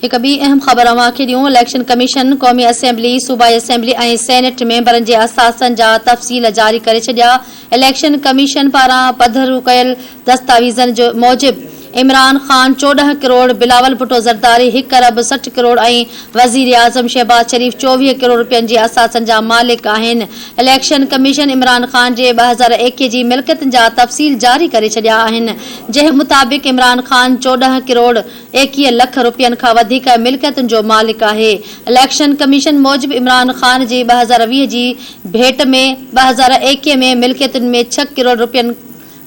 هڪ ٻي اهم خبر اوهان کي ڏيون، اليڪشن ڪميشن قومي اسيمبلي، صوبائي اسيمبلي ۽ سينيٽ ميمبرن جي اثاثن جا تفصيل جاري ڪري ڇڏيا. اليڪشن ڪميشن پاران پڌرو ڪيل دستاويزن موجب عمران خان 14 ڪروڙ، بلاول ڀٽو زرداري هڪ ارب 60 ڪروڙ ۽ وزيراعظم شهباز شريف 24 ڪروڙ رپين جي اثاثن جا مالڪ آهن. اليڪشن ڪميشن عمران خان جي 2021 جي ملڪيتن جا تفصيل جاري ڪري ڇڏيا آهن، جنهن مطابق عمران خان 14 ڪروڙ 21 لک رپين کان وڌيڪ ملڪيتن جو مالڪ آهي. اليڪشن ڪميشن موجب عمران خان جي 2020 جي ڀيٽ ۾ 2021 ۾ ملڪيتن ۾ ڇهه ڪروڙ رپين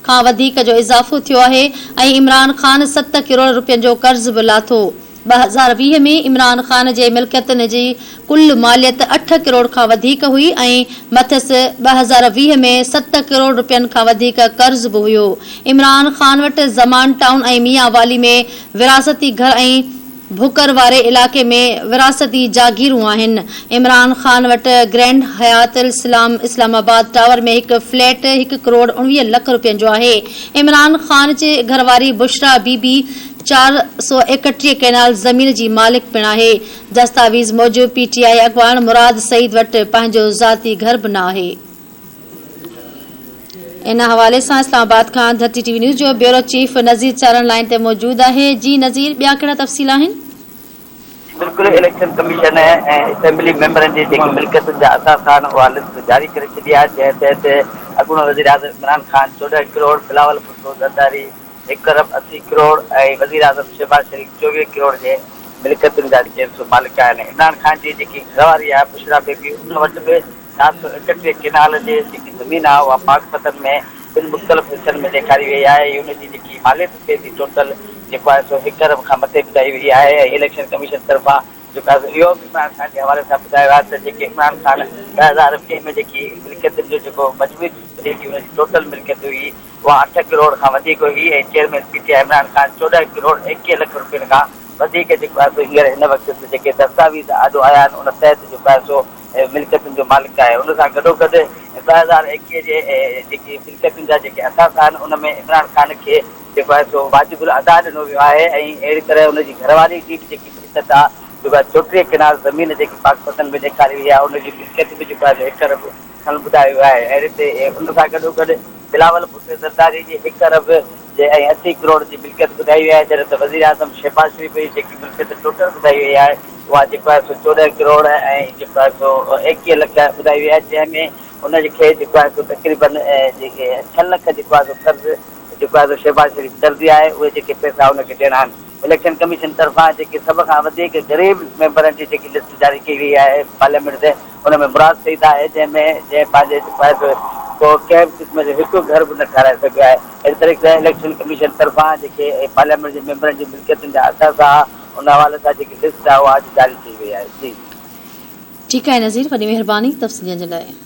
کان وڌيڪ جو اضافو ٿيو آهي ۽ عمران خان ست ڪروڙ رپين جو قرض به لاٿو. 2020 ۾ عمران خان جي ملڪيتن جي ڪل ماليت اٺ ڪروڙ کان وڌيڪ هئي ۽ مٿس 2020 ۾ ست ڪروڙ رپين کان وڌيڪ قرض به هيو. عمران خان وٽ زمان ٽائون ۽ ميان والي ۾ وراثتي گهر ۽ ڀڪر واري علائقي ۾ وراثتي جاگيرون آهن. عمران خان وٽ گرينڊ حيات السلام اسلام آباد ٽاور ۾ هڪ فليٽ هڪ ڪروڙ 19 لک رپين جو آهي. عمران خان جي گهرواري بشريٰ بي بي 431 ڪئنال زمين جي مالڪ پڻ آهي. دستاويز موجب پي ٽي آء اڳواڻ مراد سعيد وٽ پنهنجو ذاتي گهر به نه آهي. ان حوالي سان اسلام آباد کان ڌرتي ٽي وي نيوز جو بيورو چيف نذير چارڻ لائين تي موجود آهي. جي نذير ٻيا ڪهڙا تفصيل آهن؟ بلڪل اليڪشن ڪميشن ۽ اسيمبلي ميمبرن جي جيڪي ملڪيتن جا اثاثا آهن اها لسٽ جاري ڪري ڇڏي آهي جنهن تحت اڳوڻو وزيراعظم عمران خان 14 ڪروڙ، بلاول ڀٽو زرداري هڪ ارب 80 ڪروڙ ۽ وزيراعظم شهباز شريف 24 ڪروڙ جي ملڪيتن جا جيڪي مالڪ آهن. عمران خان جي جيڪي گهرواري آهي بشريٰ بيبي ان وٽ به 431 ڪينال جي جيڪي زمين آهي اها پاڪپتن ۾ ٻن مختلف حصن ۾ ڏيکاري وئي آهي ۽ ان جي جيڪي ماليت ٿئي ٿي ٽوٽل جيڪو آهي سو هڪ ارب کان مٿي ٻڌائي وئي آهي ۽ اليڪشن ڪميشن طرفان جيڪو آهي سو اهو به عمران خان جي حوالي سان ٻڌايو آهي ته جيڪي عمران خان 2020 ۾ جيڪي ملڪيتن جو جيڪو مجموعي جيڪي ان جي ٽوٽل ملڪيت هئي اها اٺ ڪروڙ کان وڌيڪ هئي ۽ chairman P T I Imran Khan 14 crore 21 lakh رپين کان وڌيڪ جيڪو آهي سو هينئر هن وقت جيڪي دستاويز آڏو آيا آهن ان تحت جيڪو آهي سو ملڪيتن جو مالڪ آهي ان سان گڏوگڏ 2021 جي جيڪي ملڪيتن جا جيڪي اثاثا آهن ان ۾ عمران خان کي جيڪو آهي سو واجب الادا ڏنو ويو آهي ۽ اهڙي طرح ان جي گهرواري جي به جيڪي ملڪيت آهي جيڪو آهي 34 ڪينال زمين جيڪي پاڪپتن ۾ ڏيکاري وئي آهي ان جي ملڪيت به جيڪو آهي سو هڪ ارب کن ٻڌايو ويو آهي اهڙي تي ان سان گڏوگڏ بلاول ڀٽو زرداري جي هڪ ارب جي ۽ 80 ڪروڙ جي ملڪيت ٻڌائي وئي آهي جڏهن ته وزيراعظم شهباز شريف جي جيڪي ملڪيت ٽوٽل ٻڌائي وئي آهي اها جيڪو آهي سو 14 ڪروڙ ۽ جيڪو آهي سو 21 لک ٻڌائي وئي آهي جنهن ۾ ان کي جيڪو آهي سو تقريبن جيڪي ڇهه لک جيڪو آهي سو قرض جيڪو آهي سو شهباز شريف قرضي آهي اهي جيڪي پئسا ان کي ڏيڻا آهن. اليڪشن ڪميشن طرفان جيڪي سڀ کان وڌيڪ غريب ميمبرن جي جيڪي لسٽ جاري ڪئي وئي آهي پارليامينٽ تي ان ۾ مراد سعيد آهي جنهن ۾ جنهن پنهنجي جيڪو آهي سو ڪو ڪنهن به قسم جو هڪ گهر به نه ٺهرائي سگهيو آهي اهڙي طريقي سان اليڪشن ڪميشن طرفان جيڪي پارليامينٽ جي ميمبرن جي ملڪيتن جا اثاثا ان حوالي سان جيڪي لسٽ آهي اها اڄ جاري ڪئي وئي آهي جي. ٺيڪ آهي نذير وڏي مهرباني تفصيل ڏيڻ جي لاء.